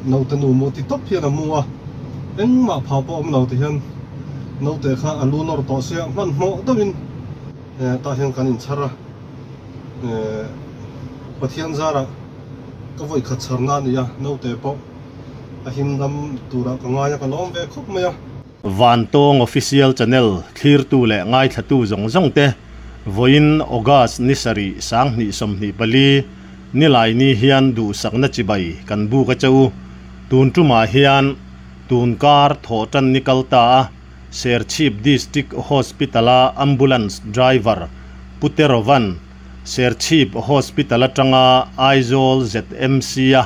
Naute nu mu ti tawp hian a mu a, engmah phah pawh a awm lo ti hian naute kha a lu nawr tawh sia hmanhmawh deuhin tah hian kan inchhar a, Pathian zarah ka vawi khat chhar na a ni a, naute pawh a him dam turah ka ngai a, ka lawm ve khawp mai a. Vantawng Official Channel thlirtu leh ngaithlatu zawng zawng te vawiin August ni sarih 2024 nilai ni hian duhsakna chibai kan buk a che u. Tun tumah hian tunkar thawhtan ni kal ta a Serchhip District Hospital-a Ambulance Driver Pu Terovan Serchhip Hospital atanga Aizawl ZMC-a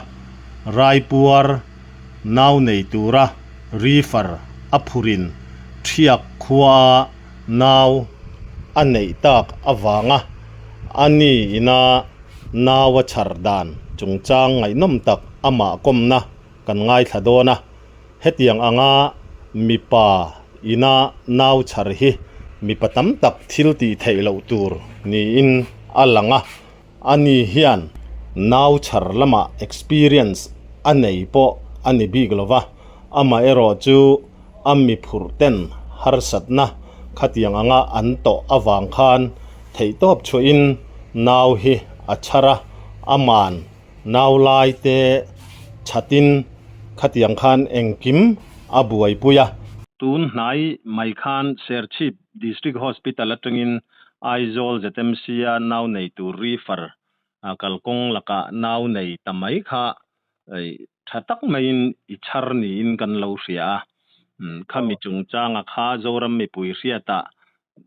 Raipuar nau nei tura reefer a phurin Thiak khuaa nau a neih tak avanga a ni ina nau a chhar dan chungchang ngaihnawm tak amah kawmna kan ngaithla dawn a. Hetiang anga mipa ina nau chhar hi mipa tam tak thil tih theih loh tur niin a lang a. Ani hian nau chhar lamah experience a nei pawh a ni bik lo va, amaherawh chu a mi phurh ten harsatna khatiang anga an tawh avang khan theihtawp chhuahin nau hi a chhar a, aman nau lai te chhatin khatiang khan engkim a buaipui a. Tun hnai mai khan Serchhip District Hospital atangin Aizawl ZMC-a nau nei tur refer kalkawng lakah nau nei ta mai kha tha tak maiin i chhar niin kan lo hria a. Khami chungchanga kha Zoram mipui hriatah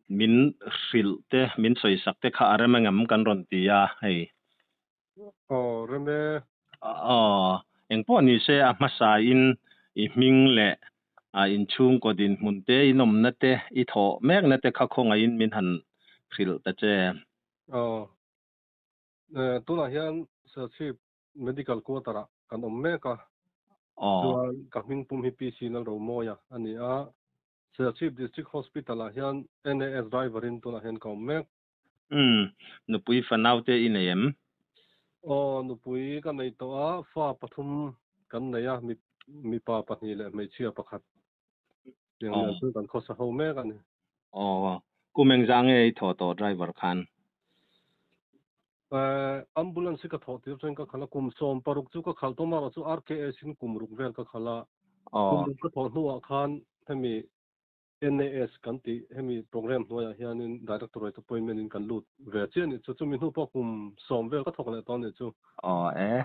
min hrilh te, min sawisak te kha a rem engem kan rawn ti a hei. Aw rem e. Aw, engpawh ni se a hmasa in i hming leh a inchhungkaw dinhmun te, in awmna te, i thawh mekna te kha khawngaihin min han hrilh ta che. Aw, tunah hian Serchhip Medical Quarter ah kan awm mek a, chuan ka hming pum hi PC Lalromawia a ni a, Serchhip District Hospital ah hian NAS driver in tunah hian ka awm mek. Umm, nupui fanau te i nei em? Aw, nupui ka nei tawh a, fa pathum kan nei a, mipa pahnih leh hmeichhia pakhat. Tiang nen chu kan khawsa ho mek a ni. Aw, kum engzah nge i thawh tawh driver khan? Ambulance hi ka thawh tir chuan ka khalh a, kum 16 chu ka khalh tawh marawh chu RKS in kum ruk vel ka khalh a. Kum ruk ka thawh hnuah khan hemi NAS kan tih hemi program hnuaiah hianin Directorate appointment in kan lut ve chiah a nih chu. Chumi hnu pawh kum 10 vel ka thawk leh tawh a nih chu. Aw e,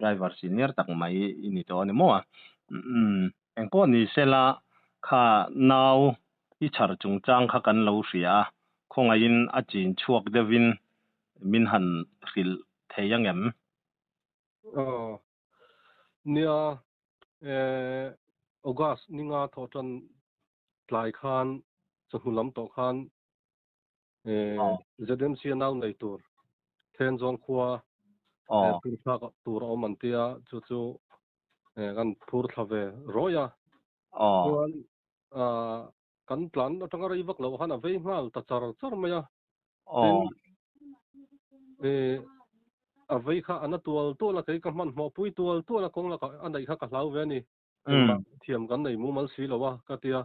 driver senior tak mai i ni tawh a ni maw a? Umm, engpawh ni sela kha nau i chhar chungchang kha kan lo hria a, khawngaihin a chin chhuak deuhin min han hrilh thei angem? Aw, Nia, August ninga thawh tan tlai khan chawhnu lam tawh khan ZMC a nau nei tur Thenzawl khua phur thlak tur a awm an tia, chu chu kan phur thla ve rawih a. Chuan kan tlan atanga rei vak loh khan a vei nghal ta char char mai a. Tin, a vei kha a na tual tual a, kei ka hmanhmawh pui tual tual a, kawng lakah a neih kha ka hlau ve a ni. Engmah thiam kan nei mumal si lo a, ka ti a.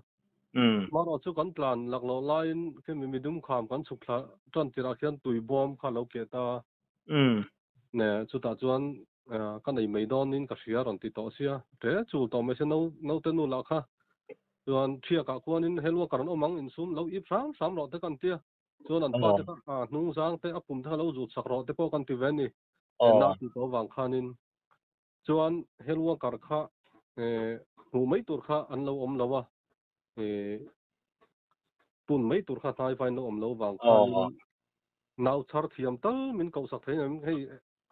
Marawh chu kan tlan laklawh laiin khemi midum kham kan chhuk thla tan tirah khian tui bawm kha a lo keh ta a. Ne, chutah chuan ka nei mai dawnin ka hria rawn ti tawh sia. Ṭe chul tawh mai sia naute nu lah kha. Chuan ṭhiakah khuanin helua ka rawn awm ang insum lo ip hram hram rawh te ka an tia. Chuan an pa te kha a hnung zang te a pum te kha lo zut sak rawh te pawh kan ti ve a ni. Nau ti tawh avang khanin. Chuan helua kar kha hmuh mai tur kha an lo awm lo a. Pun mai tur kha hnai vain lo awm lo vang khanin nau chhar thiam tal min koh sak thei em hei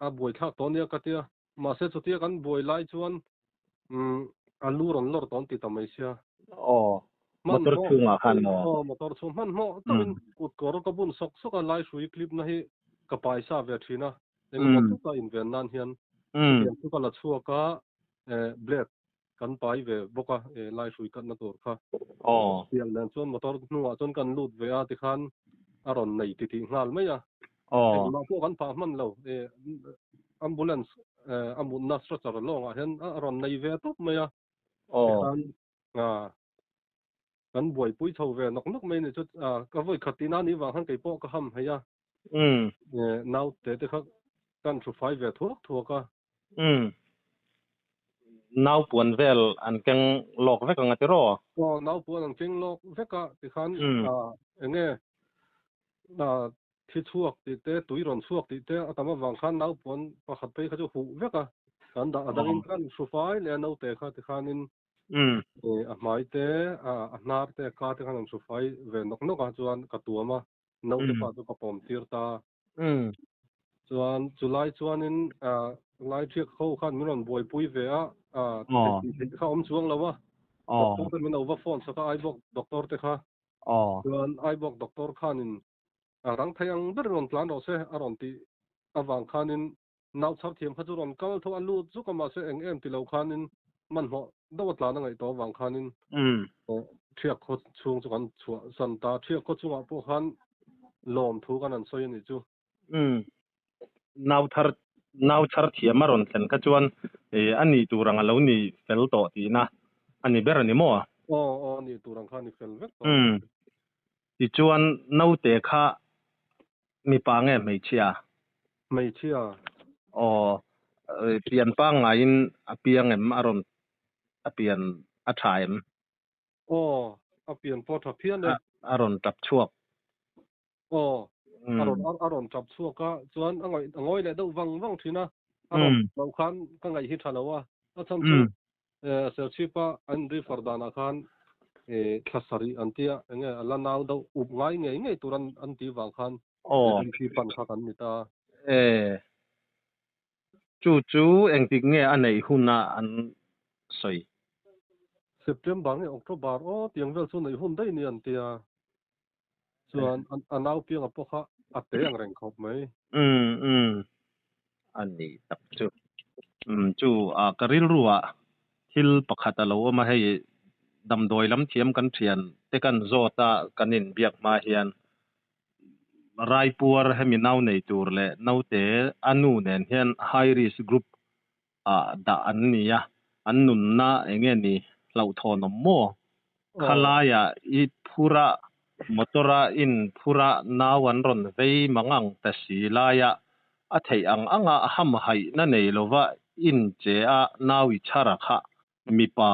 a buai thlak tawh ania ka tia. Mahse chutia kan buai lai chuan a lu rawn lawr tawh an ti ta mai sia. Aw, motor chhungah khan maw? Aw, motor chhung hmanhmawh takin kut kawr ka bun sawk sawk a, lai hrui clip na hi ka paisa ve thin a, engemaw taka inven nan hian chutiang chu ka la chhuak a, blade kan pai ve bawk a, lai hrui katna tur kha. Tiang nen chuan motor hnungah chuan kan lut ve a tikhan a rawn nei titih nghal mai a. Engmah pawh kan phah hman lo, ambulance a mutna stretcher lawngah hian a rawn nei ve tawp mai a. Tikhan kan buaipui chho ve nawk nawk mai a ni chu. Ka vawi khat tihna anih vang khan kei pawh ka ham hei a. Naute te kha kan thu fai ve thuak thuak a. Nau puan vel an keng lawk vek ang a tiraw? Aw, nau puan an keng lawk vek a tikhan eng nge thi chhuak tih te, tui rawn chhuak tih te a tam avang khan nau puan pakhat phei kha chu huh vek a, kan dah a dangin khan hru fai leh a naute kha tikhanin a hmai te, a hnar te, a ka te khan an hru fai ve nawk nawk a chuan ka tuam a, naute pah chu ka pawm tir ta. Chuan chulai chuanin lai thiak ho khan min rawn buaipui ve a, theih kha awm chuang lo a, doctor te min lo va phone sak a, Aibawk doctor te kha. Chuan Aibawk doctor khanin a rang thei ang ber rawn tlan rawh se a rawn tih avang khanin nau chhar thiam kha chu rawn kal tho a lut zuk a mahse eng em ti lo khanin hmanhmawh deuh a tlan a ngaih tawh avang khanin Thiak khaw chhung chu kan chhuah san ta. Thiak khaw chungah pawh khan lawm thu kan han sawi a nih chu. Nau thar nau chhar thiam a rawn thlen kha chuan a nih tur ang a lo ni fel tawh tihna a ni ber a ni maw? Aw aw a nih tur ang kha a ni fel vek tawh. Tichuan naute kha mipa nge hmeichhia? Hmeichhia. Aw, pian pangngaiin a piang em a rawn a pian a tha em? Aw, a pian pawh a tha phian e. A rawn tap chhuak. Aw, a rawn a rawn tap chhuak a, chuan a ngaih a ngawi leh deuh vang vang thin a, a rawn loh khan ka ngaih hi tha lo a, a chhan chu Serchhip a an refer danah khan thla sarih an tia eng nge a la nau deuh up ngai ngei ngei tur an an tih vang khan ZMP pan kha kan ni ta. E, chu chu engtik nge a neih huna an sawi? September nge October aw tiang vel chu neih hun daih ni an tia. Chuan a nau pianga pawh kha a te ang reng khawp mai. Umm umm a ni tak chu. Umm chu a ka rilru ah thil pakhat a lo awm a hei damdawi lam thiam kan thian te kan zawt a kan inbiak hma hian Raipuar hemi nau nei tur leh naute a nu nen hian high risk group ah dah an ni a, an nunna eng nge ni hlauhthawn awm maw? Khalaiah i phur a, motor a in phur a, nau an rawn vei mang ang ta si laia a theih ang anga hamhaihna nei lova in che a nau i chhar a kha mipa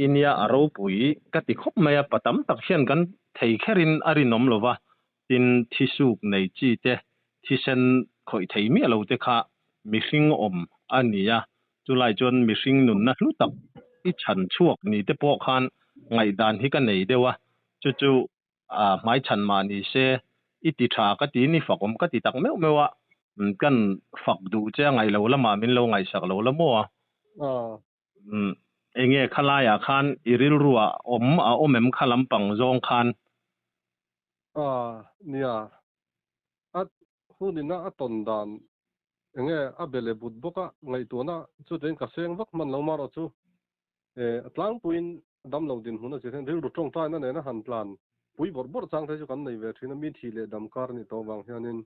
i nia a ropui ka ti khawp mai a, pa tam tak hian kan thei kherin a rinawm lova, tin thisuk nei chi te, thisen khawih thei miah lo te kha mihring awm a ni a, chulai chuan mihring nunna hlu tak i chhan chhuak ni te pawh khan ngaihdan hi ka nei deuh a, chu chu a hmaichhan mah ni se i ti tha ka ti ni fak awm ka ti tak meuh meuh a, kan fak duh che a ngaih lo lamah min lo ngaihsak lo la maw a? Enge khalaiah khan i rilruah awm a awm em kha lampang zawng khan? A, nia. A hunina a tawn dan enge a be leh but bawk a, ngaihtuahna chutin ka seng vak hman lo marawh chu a tlangpuiin damlo dinhmun a zir hian rilru tawngtaina nena han tlan pui bawrh bawrh chang te chu kan nei ve thin a, mi thih leh dam kar a nih tawh avang hianin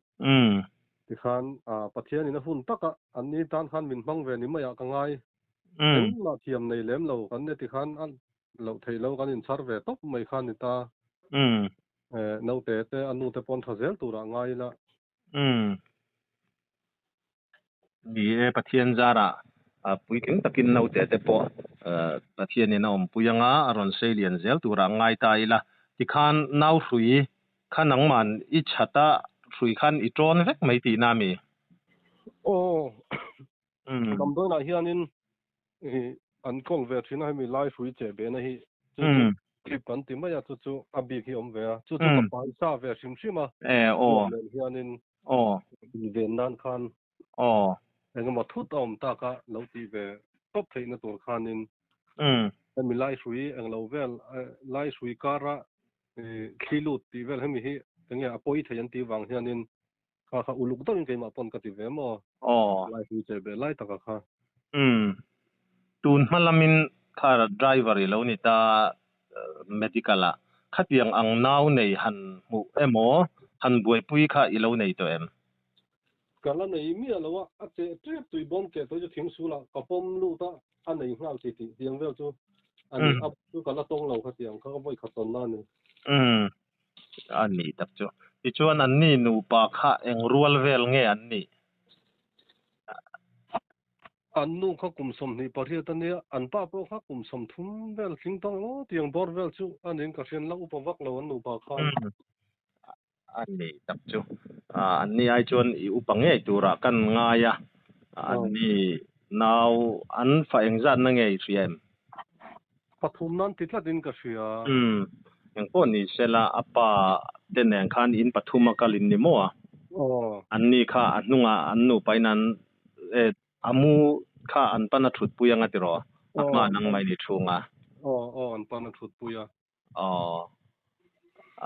tikhan Pathianin a hun taka an ni tan khan min hmang ve ni maiah ka ngai. Engmah thiam nei lem lo kan ni tikhan a loh theih lo kan inchhar ve tawp mai kha a ni ta. Naute te a nu te pawn tha zel turah ngai ila. Umm. Ni e, Pathian zarah puitling takin naute te pawh Pathianin a awmpui anga a rawn sei lian zel turah ngai ta ila. Tikhan nau hrui kha nangman i chhat a, hrui khan i tawn vek mai tihna a mi? Aw, damdawiinah hianin an kawl ve thin a, hemi lai hrui cheh behna hi chu chu clip an ti mai a, chu chu a bik hi a awm ve a, chu chu ka paisa ve hrim hrim a, chuan nen hianin inven nan khan engemaw thut a awm tak a lo tih ve tawp theihna tur khanin hemi lai hrui englo vel lai hrui kara thli lut tih vel hemi hi enge a pawi thei an tih vang hianin Kha kha uluk deuhin keimah pawn ka ti ve maw? Aw. Lai hui che ve lai taka kha. Umm. Tun hma lamin kha driver i lo ni ta medical ah khatiang ang nau nei han hmuh emaw han buaipui kha i lo nei tawh em? Ka la nei miah lo a, a cheh tep tui bawm keh tawh chu thing sulah ka pawm lut a, a nei nghal ti tih tiang vel chu a ni. A chu ka la tawng lo kha tiang kha ka vawi khat tawn na a ni. Umm a nih tak chu. Tichuan an ni nupa kha eng rual vel nge an nih? An nu kha kum 28 a nia, an pa pawh kha kum 30 vel tling tawng emaw tiang bawr vel chu a niin ka hriat la upa vak lo an nupa khan. A ni tak chu. An ni ai chuan i upa ngei turah kan ngai a, an ni nau an fa engzatna nge i hria em? Pathum nan ti tlatin ka hria. Umm, engpawh ni sela a pa te nen khan in pathum a kal in ni maw a? Aw. An ni kha a hnungah an nupa in an a mu kha an pan a thutpui anga tiraw? A hma nangmah in i chhung a. Aw, aw, an pan a thutpui a. Aw,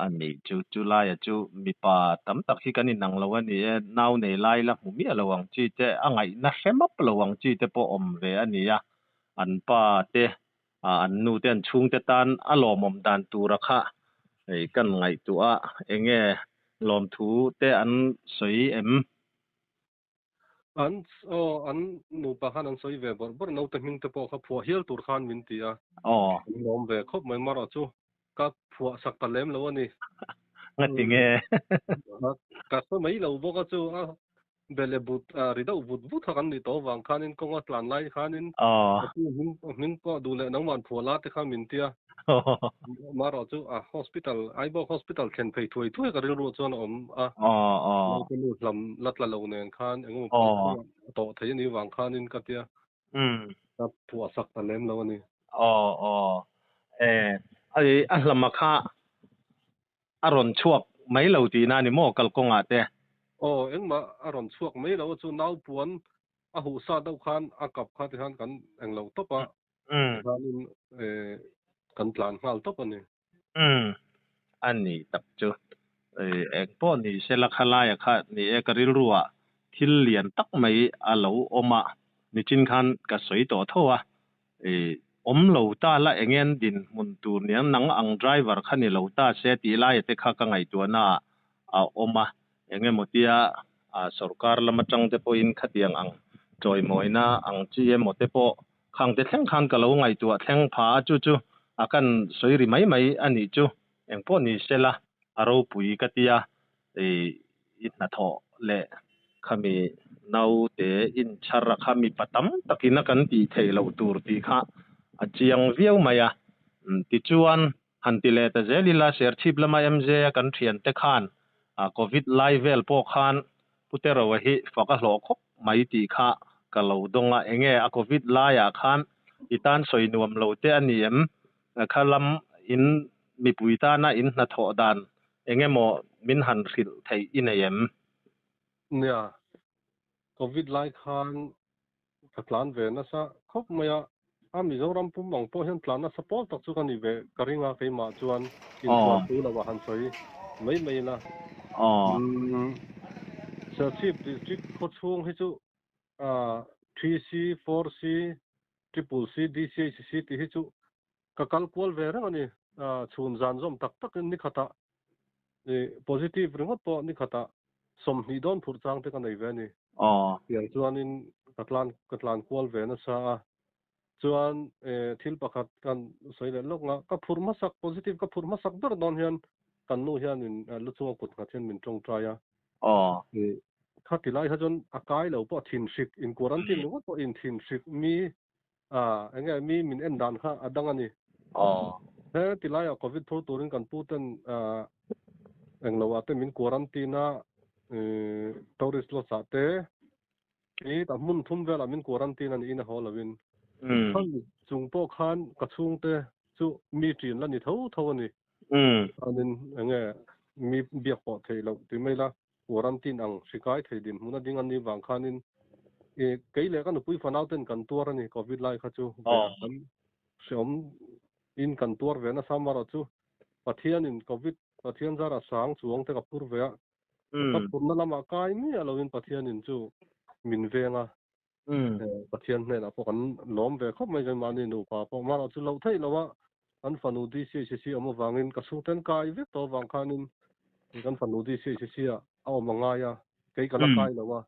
a ni chu chu laia chu mipa tam tak hi kan inang lo a ni e, nau nei lai la hmu miah lo ang chi te, a ngaihna hre map lo ang chi te pawh awm ve a ni a, an pa te, an nu te, an chhungte tan a lawmawm dan tura kha hei kan ngaihtuah a, enge lawmthu te an sawi em? An aw an nupa khan an sawi ve bawrh bawrh naute hming te pawh kha phuah hial tur khan min ti a. Aw. An lawm ve khawp mai marawh chu ka phuah sak ta lem lo a ni. Ngati nge? Ka hre mai lo bawk a chu a bele but ri deuh vut vut kha kan nih tawh avang khanin kawnga tlan lai khanin hming hming pawh duh leh nangmah phuah la te kha min ti a. Marawh chu a hospital Aibawk hospital thlen phei thuai thuai ka rilru chuan a awm a. Naute nu hlam la tla lo nen khan engemaw pawh a tawh thei a nih vang khanin ka tia ka phuah sak ta lem lo a ni. Aw aw e a hlama kha a rawn chhuak mai lo tihna a ni maw kalkawngah te? Aw engmah a rawn chhuak mai lo a chu naupuan a huh sa deuh khan a kap kha tikhan kan englo tawp a. Tikhanin kan tlan nghal tawp a ni. Umm, a ni tak chu. Eng pawh ni se la khalaia kha ni e ka rilruah thil lian tak mai a lo awm a, nichin khan ka sawi tawh tho a, awm lo ta la eng en dinhmun tur nia nang ang driver kha ni lo ta se tih laia te kha ka ngaihtuahna ah a awm a, eng emaw tia sorkar lam atang te pawhin khatiang ang chawimawina ang chi emaw te pawh Khang te thleng khan ka lo ngaihtuah thleng pha a, chu chu a kan sawi ri mai mai a nih chu. Engpawh ni se la, a ropui ka tia, i hnathawh leh khami naute inchhar a kha mipa tam takin a kan tih theih loh tur tih kha a chiang viau mai a. Tichuan, han ti leh ta zel ila, Serchhip lama MJ a kan thiante khan Covid lai vel pawh khan Pu Teroa hi fak a hlawh khawp mai tih kha ka lo dawng a, enge a Covid laiah khan i tan sawi nuam lo te a ni em? Kha lam in mipui tana in hnathawh dan eng emaw min han hrilh theih i nei em? Nia, Covid lai khan ka tlan ve nasa khawp mai a, a Mizoram pum ang pawh hian tlan nasa pawl tak chu ka ni ve ka ring a keimah chuan inchhuan thu lo ah han sawi mai mai ila. Serchhip District khawchhung hi chu 3C, 4C, Triple C, DCHC tih hi chu ka kal kual ve reng a ni. Chhun zan zawm tak takin ni khatah positive ringawt pawh ni khatah 20 dawn phurh chang te ka nei ve a ni. Tiang chuanin ka tlan ka tlan kual ve nasa a. Chuan thil pakhat kan sawi leh lawk nga, ka phurh hmasak positive ka phurh hmasak ber dawn hian kan nu hianin lu chunga kut nghat hian min tawngtai a. Kha ti lai kha chuan a kai lo pawh thinhrik in quarantine ringawt pawh in thinhrik mi Enge mi min en dan kha a dang a ni. He ti laiah Covid phur turin kan pu ten englo ah te min quarantine a, tourist lodge ah te i ta hmun thum velah min quarantine a niin a haw lovin. Khami chung pawh khan ka chhungte chu mi ṭin la ni tho tho a ni. Chuanin enge mi biak pawh theih loh ti mai la. Quarantine ang hri kai thei dinhmun a ding a nih vang khanin i kei leh ka nupui fanau ten kan tuar a ni Covid lai kha chu ve a kan hreawm in kan tuar ve nasa amarawh chu Pathian in Covid Pathian zara sang chuang te ka phur ve a ka phurna lamah kai miah loin Pathian in chu min veng a Pathian hnenah pawh kan lawm ve khawp mai keimahni nupa pawh amarawh chu loh theih loh a kan fanu DCHC awm avangin ka chhungten kai vek tawh avang khanin kan fanu DCHC ah a awm a ngai a kei ka la kai lo a.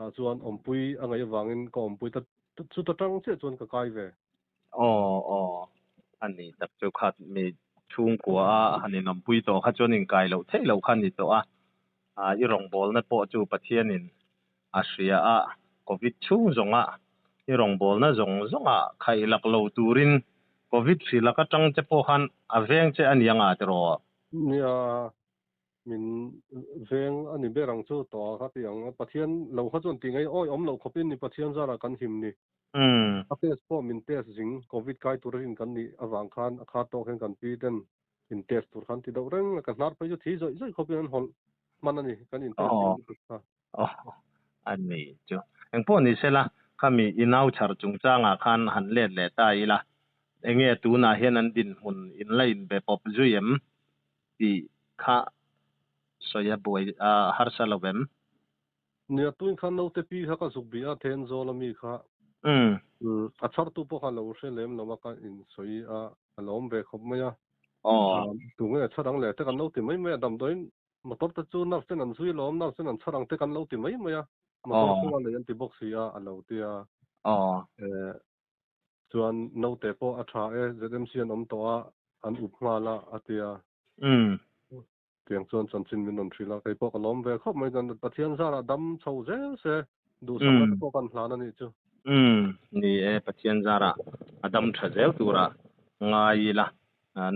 Tah chuan awmpui a ngaih avangin ka awmpui ta chuta tang chiah chuan ka kai ve. Aw aw a ni tak chu kha mi chhungkua a han inawmpui tawh kha chuan inkai loh theih loh kha a ni tawh a, i rawngbawlna pawh chu Pathianin a hria a, Covid chhung zawnga i rawngbawlna zawng zawnga khaih lak lo turin Covid hri lak atang che pawh khan a veng che a ni anga tiraw? Nia, min veng a ni ber ang chu tawh a ka ti ang. Pathian lo kha chuan tih ngei awi awm loh khawpin ni Pathian zarah kan him ni. A test pawh min test zing Covid kai tur a rin kan nih avang khan a kha tawk hian kan pi ten in test tur khan ti deuh reng a, ka hnar phei chu thi zawih zawih khawpin an hawlh hman a ni kan in test zing lutuk kha. Aw a ni chu. Engpawh ni sela khami i nau chhar chungchangah khan han let leh ta ila enge tunah hian an dinhmun in la inbe pawp zui em tih kha sawi a buai a harsa lo em? Nia tuin khan naute pi kha ka zuk bih a then zawl ami kha a chhartu pawh kha lo hre lem lo a ka insawi a a lo awm ve khawp mai a. Tunge chhar ang leh te kan lo ti mai mai a damdawiin motor te chu nurse ten an zui lawm nurse ten an chhar ang te kan lo ti mai mai a motor chhunga nei an ti bawk si a a lo ti a. Chuan naute pawh a tha e ZMC an awm tawh a an up nghal a a ti a. Tiang chuan chanchin min rawn hrilh a, kei pawh ka lawm ve khawp mai chuan Pathian zarah dam chho zel se duhsakna te pawh kan hlan a nih chu. Umm ni e, Pathian zarah a dam tha zel tura ngai ila,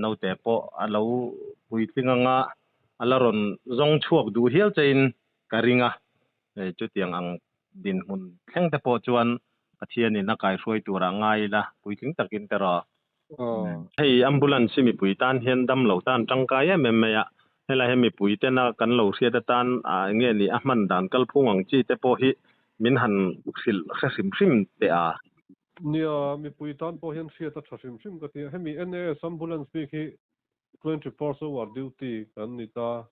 naute pawh a lo puitling anga a la rawn zawng chhuak duh hial chein ka ring a, chutiang ang dinhmun thleng te pawh chuan Pathianin a kaihruai turah ngai ila puitling takin te rawh. Hei ambulance hi mipui tan hian dam lo tan tangkai em em mai a, helai hi mipui tena kan lo hriat atan eng nge ni a hman dan kalphung ang chi te pawh hi min han hrilh hre hrim hrim teh a. Nia, mipui tan pawh hian hriat a tha hrim hrim ka ti a, hemi NAS ambulance bik hi 24 hour duty kan ni ta,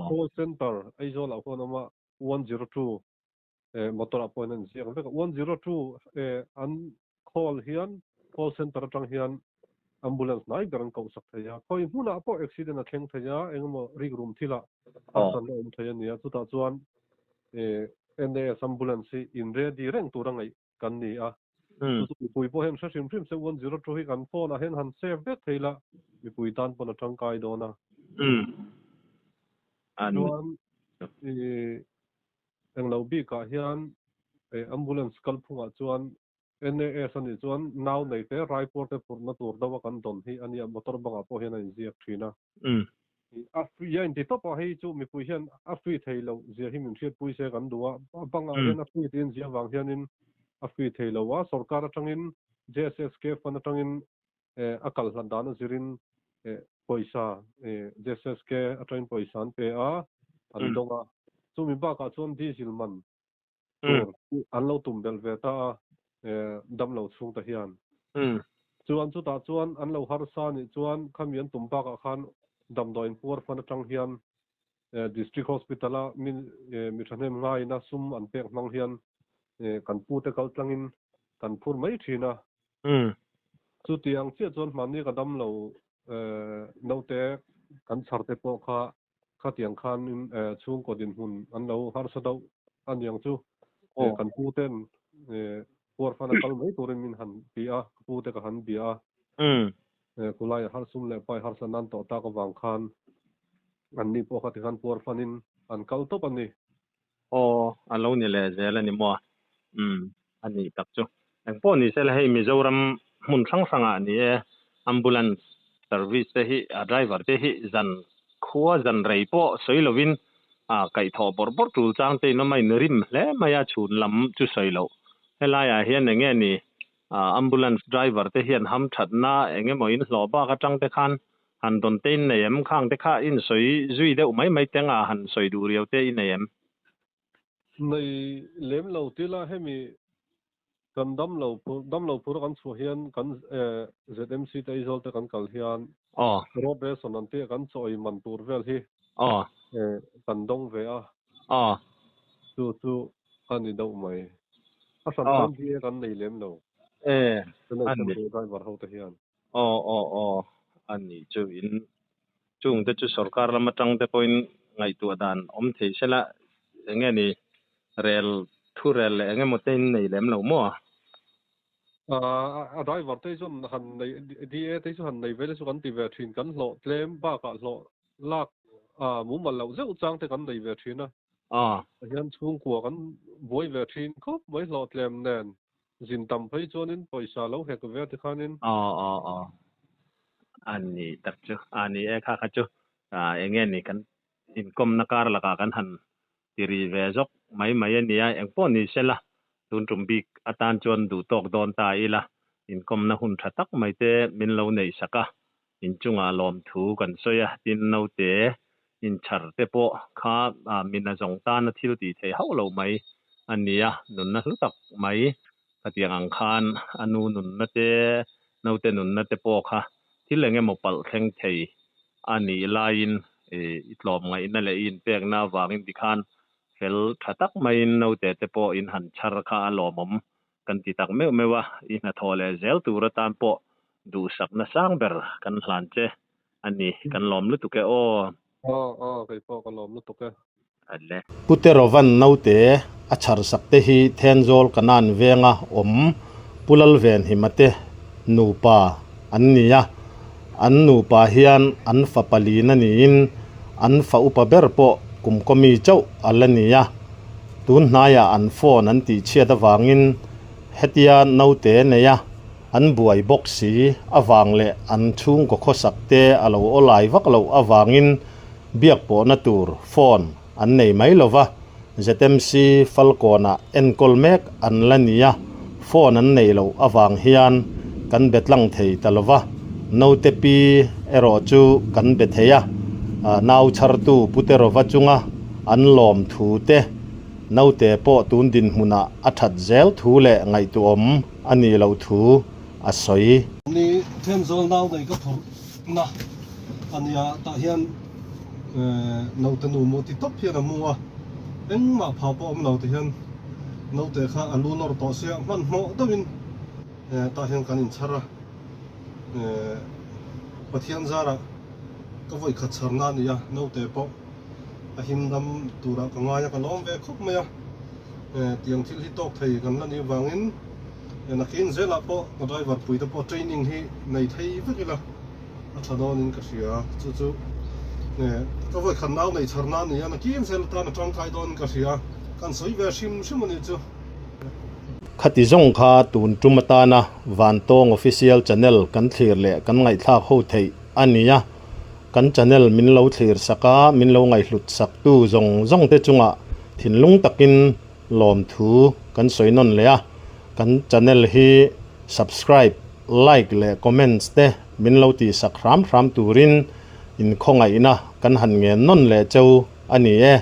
call center Aizawl ah khuan a awm a, 102 motor ah pawhin an ziak vek a, 102 an call hian call center atang hian ambulance hnai ber an koh sak thei a, khawi hmunah pawh accident a thleng thei a, engemaw rikrum thilah harsatna a awm thei a ni a, chutah chuan NAS ambulance hi in ready reng tura ngaih kan ni a, chu chu mipui pawh hian hre hrim hrim se 102 hi kan phone ah hian han save vek thei la, mipui tan pawn a tangkai dawn a. Chuan Englo bikah hian ambulance kalphungah chuan NAS a nih chuan nau nei te Raipur te phurhna tur deuha kan dawn hi a nia, motor bangah pawh hian a inziak thin a. A free a inti tawp a, hei chu mipui hian a free thei loh zia hi min hriatpui se kan duh a, a bangah hian a free tiin zia vang hianin a free thei lo a, sorkar atangin JSSK fund atangin a kal hlat dan a zirin pawisa JSSK atangin pawisa an pe a, an dawng a. Chumi bakah chuan diesel man tur an lo tum belh ve ta a damlo chhungte hian. Chuan chutah chuan an lo harsa nih chuan khami an tum bakah khan damdawiin puar fan atang hian District Hospital a mi thahnem ngaiin a sum an pek hmang hian kan pute kal tlangin kan phur mai thin a. Chutiang chiah chuan hmanni ka damlo naute kan chhar te pawh kha khatiang khanin chhungkaw dinhmun an lo harsa deuh a niang chu. Kan pu ten puar fan a kal mai turin min han ti a, ka pu te ka han bia a. Khulaiah harsum leh pai harsa nan tawh tak avang khan anni pawh khati khan puar fanin an kal tawp a ni. Aw, a lo ni leh zel a ni maw? Umm, a nih tak chu. Engpawh ni sela hei Mizoram hmun hrang hrangah ni e, ambulance service te hi a driver te hi zan khua zan rei pawh sawi lovin a kaihthawh bawrh bawrh tul chang te in awm a inrim hle mai a, chhun lam chu sawi loh. Helaiah hian eng nge ni ambulance driver te hian hamthatna eng emaw in hlawh bak atang te khan Han dawn te in nei em? Khang te kha in sawi zui deuh mai mai teng a, han sawi duh riau te i nei em? Nei lem lo tila hemi kan dam lo phur dam lo phur a kan chhuah hian kan ZMC te Aizawl te kan kal hian road ration an tih a kan chaw ei man tur vel hi kan dawng ve a, chu chu a ni deuh mai. A hran chuan DA kan nei lem lo. Driver ho te hian. Aw aw aw a ni chu in chung te chu sorkar lam atang te pawhin ngaihtuah dan awm thei sela eng nge ni rel Thurel leh eng emaw te in nei lem lo maw? A driver te chuan han nei DA te chu han nei ve le chu kan ti ve thin kan hlawh tlem bakah hlawh lak mumal loh zeuh chang te kan nei ve thin a. Hian chhungkua kan buai ve thin khawp mai hlawh tlem nen zin tam phei chuanin pawisa lo hek ve tikhanin. Aw aw aw a ni tak chu a ni e kha kha chu eng nge ni kan inkawmna kar lakah kan han ti ri ve zawk mai mai a nia, engpawh ni sela tun tum bik atan chuan duh tawk dawn ta ila, inkawmna hun tha tak mai te min lo neih sak a, inchungah lawmthu kan sawi a, tin naute inchhar te pawh kha mina zawng tana thil tih theih hauh loh mai a nia, nunna hlu tak mai khatiang ang khan a nu nunna te, naute nunna te pawh kha thil eng emaw palh thleng thei a nih laiin i tlawmngaihna leh i inpekna avangin tikhan fel tha tak maiin naute te pawh in han chhar kha a lawmawm kan ti tak meuh meuh a, i hnathawh leh zel tur atan pawh duhsakna sang ber kan hlan che a ni, kan lawm lutuk e aw. Aw aw kei pawh ka lawm lutuk e. Ale. Pute Rovan naute a chhar sak te hi Thenzawl Kanan venga awm Pu Lalvenhima te nupa an ni a, an nupa hian an fa palina niin an fa upa ber pawh kum kawmi chauh a la ni a. Tun hnaiah an phone an tihchhiat avangin hetia naute nei a an buai bawk si avang leh an chhungkaw khawsak te a lo awlai vak loh avangin biak pawhna tur phone an nei mai lo va, ZMC Falkawnah enkawl mek an la ni a, phone an neih loh avang hian kan be tlang thei ta lo va, naute pi erawh chu kan be thei a, nau chhartu Puterova chunga an lawm thu te, naute pawh tun dinhmunah a that zel thu leh ngaihtuahawm a nih loh thu a sawi. Ni Thenzawl nau nei ka phurh na a nia tah hian naute nu mu ti tawp hian a mu a, engmah phah pawh awm lo ti hian naute kha a lu nawr tawh sia hmanhmawh deuhin tah hian kan inchhar a, Pathian zarah ka vawi khat chhar na a ni a, naute pawh a him dam turah ka ngai a, ka lawm ve khawp mai a, tiang thil hi tawk thei kan la nih avangin nakin zelah pawh ka driver pui te pawh training hi nei thei vek ila a tha dawnin ka hria, chu chu ka vawi khat nau nei chhar na a ni a, nakin zel atan a tangkai dawnin ka hria, kan sawi ve hrim hrim a nih chu. Khati zawng kha tun tum atana Vantawng Official Channel kan thlir leh kan ngaihthlak ho theih a ni a, Kan channel min lo thlir sak a, min lo ngaihhlut sak tu zawng zawng te chungah thinlung takin lawmthu kan sawi nawn leh a, kan channel hi subscribe, like leh comments te min lo tih sak hram hram turin inkhawngaihna kan han ngen nawn leh cheu a ni e.